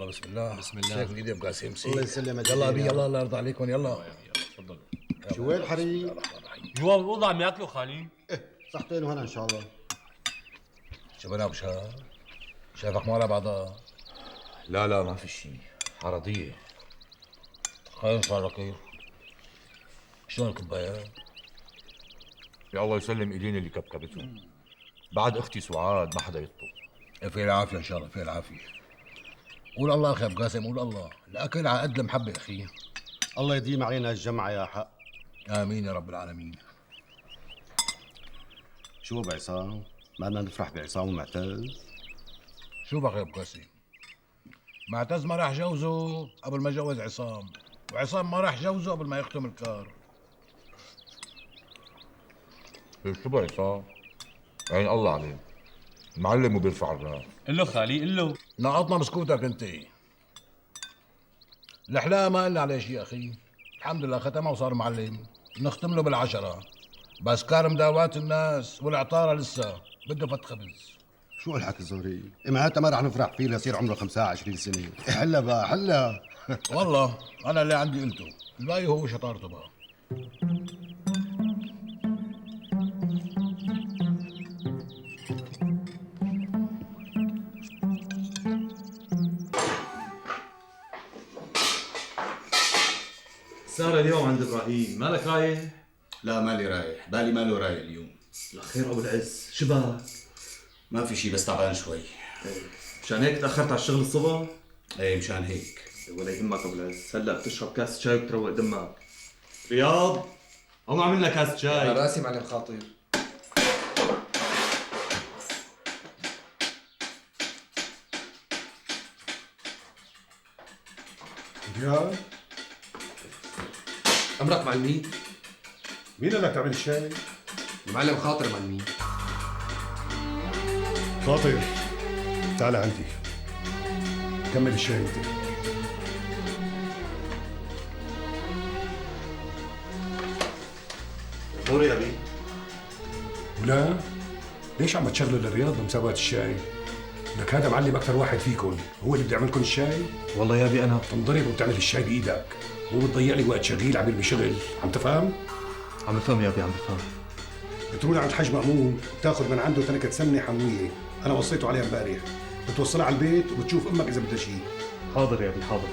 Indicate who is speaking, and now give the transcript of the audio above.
Speaker 1: بسم الله.
Speaker 2: بسم الله.
Speaker 1: شايف ايدي ابو قاسم.
Speaker 3: الله يسلمك.
Speaker 1: يلا ابي، يلا الله يرضى عليكم، يلا.
Speaker 2: تفضلوا.
Speaker 3: شو وين الحريم؟
Speaker 4: جوا بالأوضة عم ياكلوا خالي.
Speaker 3: صحتين وهنا ان شاء الله.
Speaker 1: شو بنا ابو شهاب؟ شايفك ما ورا بعضها.
Speaker 5: لا لا ما في شيء، عرضية.
Speaker 1: خير صار لك. شلون الكوباية؟
Speaker 5: يا الله يسلم ايدين اللي كبكبتهم. بعد اختي سعاد ما حدا يطلب.
Speaker 1: في العافية ان شاء الله، في العافية. قول الله اخي ابو قاسم، قول الله. الاكل على قد المحبة اخي.
Speaker 3: الله يديم علينا الجمعة يا حق.
Speaker 1: امين يا رب العالمين.
Speaker 3: شو بعصام؟ ما بدنا نفرح بعصام ومعتز؟
Speaker 1: شو بقى يا ابو قاسم؟ معتز ما راح جوزه قبل ما جوز عصام، وعصام ما راح جوزه قبل ما يختم الكار.
Speaker 5: شو بعصام؟ عين الله عليه، معلم وبيرفع الراس.
Speaker 4: قل له خالي، قل له.
Speaker 1: نقطنا بسكوتك انت. الحلاقة ما قلنا عليه شيء اخي، الحمد لله ختمها وصار معلم، نختم له بالعشرة. بس كار مداوات الناس والعطارة لسه بده فت خبز.
Speaker 3: شو الحكي الزهري؟ معناتها ما رح نفرح فيه ليصير عمره 25 سنة. حلا بقى، حلا.
Speaker 1: والله انا اللي عندي قلته، الباقي هو شطارته بقى.
Speaker 2: سارة اليوم عند ابراهيم، مالك رايح؟
Speaker 6: لا مالي رايح، بالي ماله رايح اليوم.
Speaker 2: لا خير ابو العز، شبك؟
Speaker 6: ما في شيء بس تعبان شوي.
Speaker 2: مشان هيك تأخرت على الشغل الصبح؟
Speaker 6: ايه مشان هيك.
Speaker 2: ولا يهمك ابو العز، هلا بتشرب كاس شاي وبتروق دمك. رياض، قوم اعمل لنا كاس شاي.
Speaker 7: على راسي معلم خاطر.
Speaker 8: رياض،
Speaker 7: امرك معلمين.
Speaker 8: مين قال لك تعمل الشاي؟
Speaker 7: المعلم خاطر معلمين.
Speaker 8: خاطر تعال عندي كمل الشاي انت.
Speaker 2: دوري يا بي.
Speaker 8: ولا ليش عم تشغلوا للرياض بمسابقة الشاي؟ لك هذا معلم أكثر واحد فيكم، هو اللي بده يعمل لكم الشاي؟
Speaker 2: والله يا بي أنا
Speaker 8: تنضرب وبتعمل الشاي بإيدك، مو بتضيع لي وقت شغيل عم يرمي شغل، عم تفهم؟
Speaker 2: عم بفهم يا بي، عم بفهم.
Speaker 8: بتروح عند حاج مأمون بتاخذ من عنده تنكة سمنة حموية، أنا وصيته عليها امبارح، بتوصلها على البيت وبتشوف أمك إذا بدها شيء.
Speaker 2: حاضر يا بي، حاضر.